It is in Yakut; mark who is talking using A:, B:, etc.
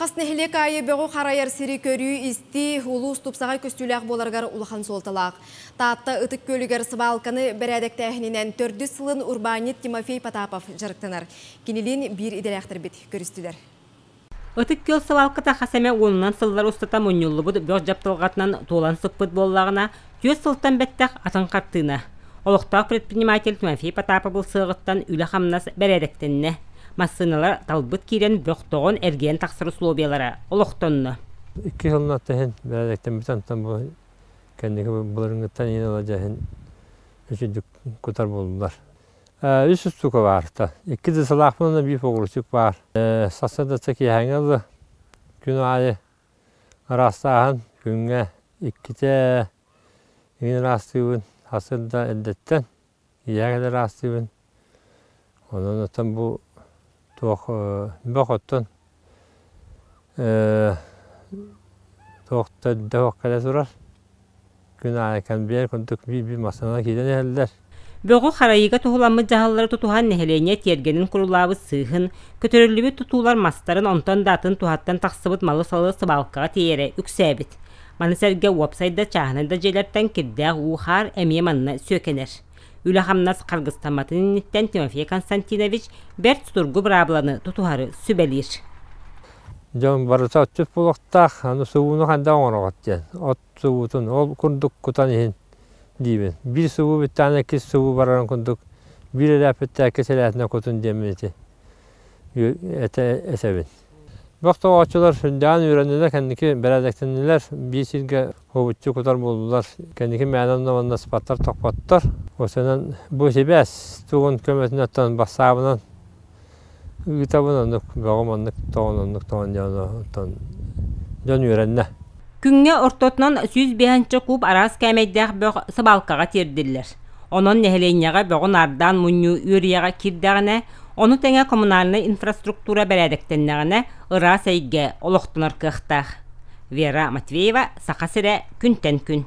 A: Хас нэһилиэк аайы бөҕү харайар сири көрүү-истии улуус тупсаҕай көстүүлээх буоларыгар улахан суолталаах. Таатта Ытык Күөлүгэр сыбаалканы бэрээдэктээһининэн төрдүс сылын урбаанньыт Тимофей Потапов дьарыктанар. Кинилиин биир идэлээхтэрбит көрүстүлэр.
B: Ытык Күөл сыбаалката хас эмэ уонунан сыллар устата мунньуллубут бөх дьапталҕатынан туолан сыппыт буоллаҕына, түөрт сылтан бэттэх атын хартыына. Олохтоох предприниматель Тимофей Потапов ылсыаҕыттан үлэ-хамнас бэрээдэктэннэ. Массыыналар талбыт киирэн бөх тоҕон эргийэн тахсар условиялара олохтонно.
C: Икки сылынан иһин бэрээдэктэммит онтон бу кэнники былырыҥҥыттан иһин ыла дьэ үчүгдүк кутар буоллулар. Үс устука баар та. Икки да сылаахпын биир погрузчик баар. Сарсыарда киэһээҥҥи ылла. Күн аайы ыраастааһын күҥҥэ иккитэ иҥин ыраастыыбын. Сарсыарда эрдэттэн ийэҕэ кэлэр ыраастыыбын. Онон оттон бу туох бөх оттон туох да кэлэ турар. Күн аайы конвейер курдук биир-биир массыынанан киирэн иһэллэр.
B: Бөҕү харайыыга туһуламмыт дьаһаллары тутуһан нэһилиэнньэ тиэргэнин курулаабыт сыыһын, көтөрүллүбүт тутуулар мастарын онтон да атын туһаттан тахсыбыт малы-салы сыбаалкаҕа тиэйэрэ үксээбит. Маны сэргэ уопсай да чааһынай да дьиэлэртэн кирдээх уу-хаар эмиэ манна сүөкэнэр. Үлэ-хамнас харгыстамматын инниттэн Тимофей Константинович бэрт судургу быраабыланы тутуһары сүбэлиир.
C: Дьон барыта отчут буолуохтаах, аны субууну хайдах оҥороҕут диэн. От субуутун ол курдук кутан иһин диибин. Биир субуу бүттэҕинэ иккис субуу барарын курдук биир элээппиттэ иккис элээтинэ кутун диэммин ити этэ этэбин. Бөх тоҕооччулар сүрдээҕин үөрэннилэр, кэнники бэрээдэктэннилэр, биир сиргэ хобуччу кутар буоллулар. Кэнники мээнэ онно-манна сыпаттар, тохпоттор. Осонон бу сибээс тугун көмөтүнэн оттон бассаабынан ыытабын, оннук бөҕүм оннук тоҕон, оннук тоҕон диэн оттон дьон үөрэннэ.
B: Күҥҥэ ортотунан 105 куб араас кээмэйдээх бөх сыбаалкаҕа тиэрдиллэр. Онон нэһилиэнньэҕэ бөҕү наардаан мунньуу үөрүйэҕэ киирдэҕинэ, Ону тэҥэ коммунальнай инфраструктура бэрээдэктэннэҕинэ, ыраас эйгэ олохтонор кыахтаах. Вера Матвеева, Саха сирэ, күнтэн күн.